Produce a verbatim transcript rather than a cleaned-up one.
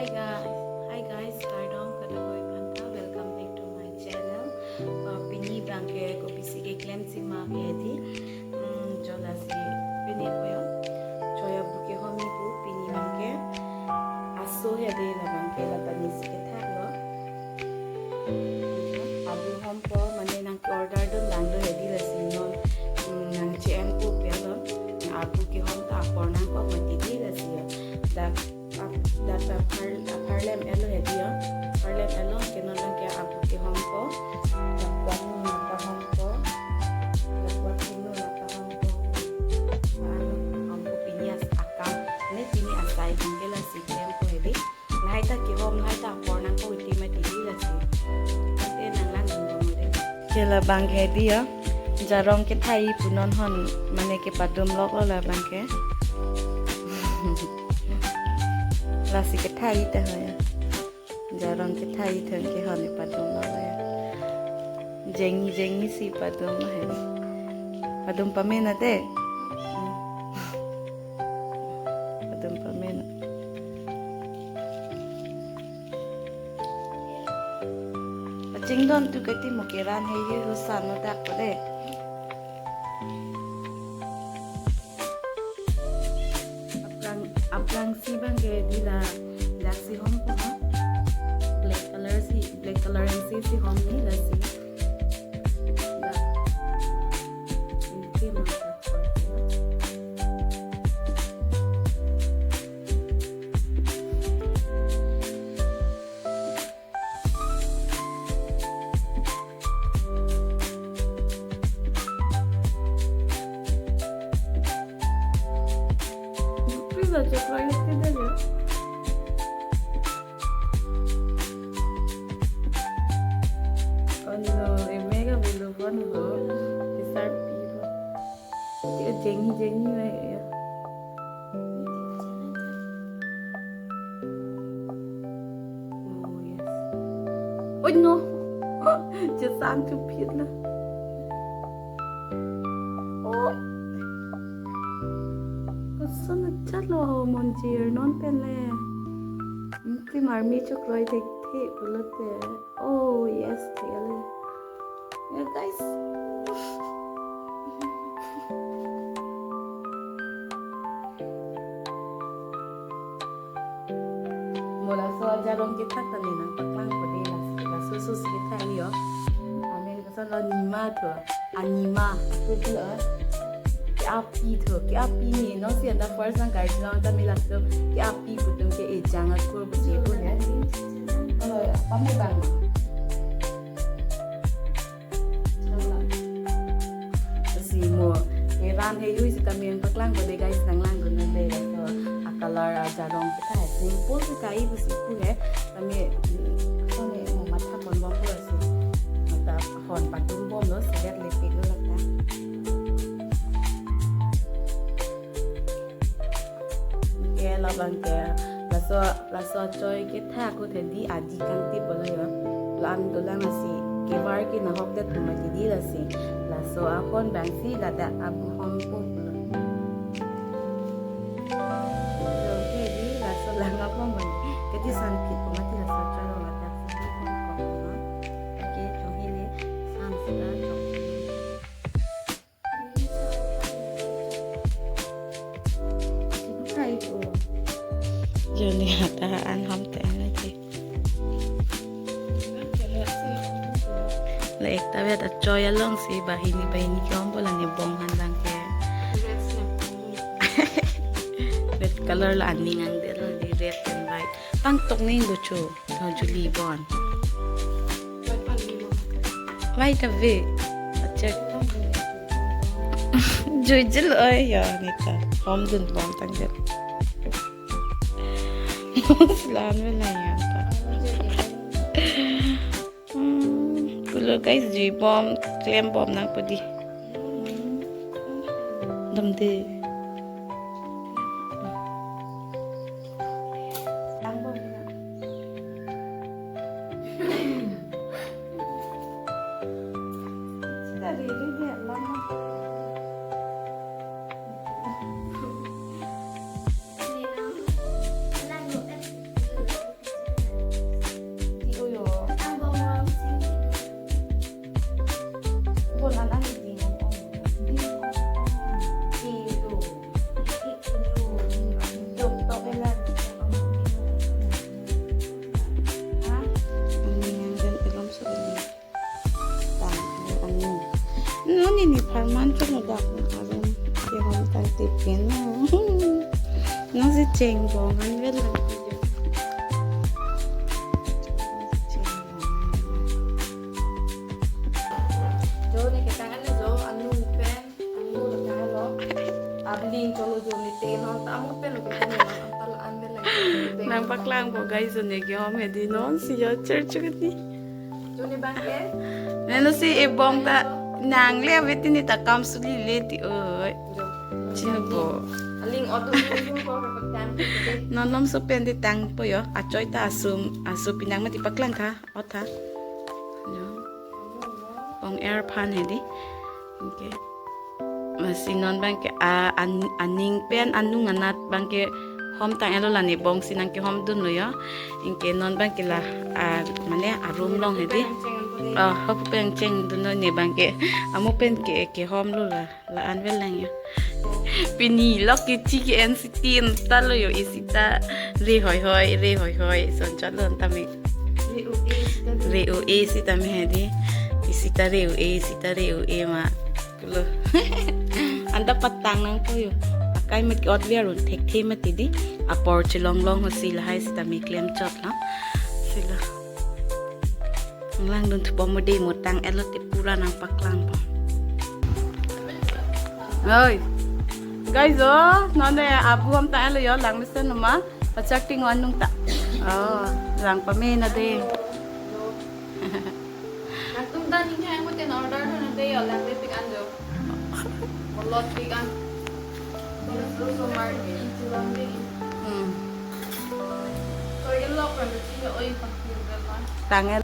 Guys, hi guys, kardom kadokave aphanta, welcome back to my channel. Uh, pini abangke kopisi keklemsi ma ke di, um, jo lasi pini koyo, choya buke hom ni bu pini abangke, aso he de la abangke la tani si kethak lo. Abu hompo mane nang order dun lang do he di lasi non, um, nang C M pu pia lo. Abu kehom ta apor nangkok mati di lasi ya. Dak ap-, dak apar, apar lem elo he di ya. Apar lem elo ke non abangke abu kehompo. Dak kuat nu nata hompo. Dak kuat nu nata hompo. Anu, hompo pini as akam. Ne pini asai abangke lasi klempo he di. Lahai ta kehom, lahai ta apor nangkok iti mati di lasi. Ate nang lang dun bom de. Ke la abangke di ya. Jarong kethai pu non hon mane kepadum lok lo la abangke. Lasi kethai ta ho ya. Jarong kethai thang ke hon kepadum lok lo ya. Jengni jengni si padum lo he. Padum pame na de. Padum pame na. Achingdon tu kati mo keran he ye husan no dak ko de. Aplang, aplang si abangke di la, dak si hompo ha. Black color si, black color si si hom ni lasi. Dak. Ini ma. Please, I just wanted to tell you. Oh no, a mega below one ho. Besar pi ho. Dia jengni jengni na ya. Oh yes. Oh no. Just sang to pit na. Oh. Koson achat lo ho monjir non pen le. Mungkin army chok loi thek thek pulote. Oh yes, thek le. Ya guys. Mo laso ajarong kethak ta ne nangpaklang ko de la, laso so si kethak yo. Amen. Koson lo nima tho, anima. Aku tu lo. Ke api tho, ke api ni. Non si anda first nang guys, non ta mi laso ke api putum ke ejang akur pusi pu ya. Oh, apa mo bang? Si mo, heran he yui sita mi nangpaklang ko de guys, nang lang ko na de. So, a color ajarong kita he simple si kai bu si pu he. Kami, mm, kami mo matha pon bom ko si. Mata hon patum bom lo, silet lepik lo lata. Ke labang ke, laso, laso achoi kethak ko the di aji kangti pulo yo. Lam dolang lasi kevar ke nahok det pu mati di lasi. Laso ahon abang si ladak abu hompo pulo. Yo, ke di laso lang apo mati. Kati san kit pu mati laso achoi lo ladak si ko ko. Oke, chong hili san sita chong. Joni hata an ham te an te. La ekta vet achoi along si banghini banghini ke om bola ne bong han lang ke. Red color la aning angdet lo di red and white. Pangtok ning buchu. Thon juli bon. Vai ta ve. Acha. Jui jil oi ya nita. Hom dun bon tang jil. Lan ve la ya ta. Hmm, pulo guys, jui bom, klem bom nang pudi. Dam de. Nepharman chun ladak arum kehom tangte pen. Nangsi chengbong an vel lang. Jo ne ketang an jo, anung pen, anung ketang lo. Abling cholo jo ne te non ta amu pen lo ketang non, antal an vel lang. Nangpaklangpo guys, jo ne kehom hedi, nonsi jo church kani. Jo ne bang ke? Neno si ebong ta nangle ave ti ne ta kam suli le ti oi. Jo. Chinopo. Aling auto ko ko ko ko tang. Non nomso pen ti tangpo jo. Achoi ta asum, asu pinang mati paklang tha, ot tha. Jo. Ong-er aphan hedi. Okay. Masi non bang ke a, an, aning pen anung anat bang ke hom tang-et lo, la ne bong si nangkehom dunlo jo. Anke non bang ke la, a, mane arum along hedi. Ah, hop pen chengdunlo ne bang ke. Amu pen ke, kehom lo la. La an vel lang jo. Pini lok ke chi ke N C T anta lo jo, isi ta re hoi hoi, re hoi hoi. Son chot lo anta me. Re-o-e sita me hedi. Isi ta re-o-e, isi ta re-o-e ma. Lo. Anta patang nangpo jo. Akai mat ke ot vi arun thekthe mati di. Apor chelong long ho si lahai sita me klem chot lo. Si lo. Nanglang dun thupo mo de, mo tang-et lo te pura nangpaklangpo. Oi. Guys, oh, non ne abu hom tang-et lo jo, lang mesen nama. Pachak ting anung ta. Oh, lang pame na de. Nangtum ta ning hai mo ten order na de jo, lang de pik an jo. Molot pik an. Terus terus so market itu lang de. Hmm. So ilok kan de sih oi pakir de ma. Tang-et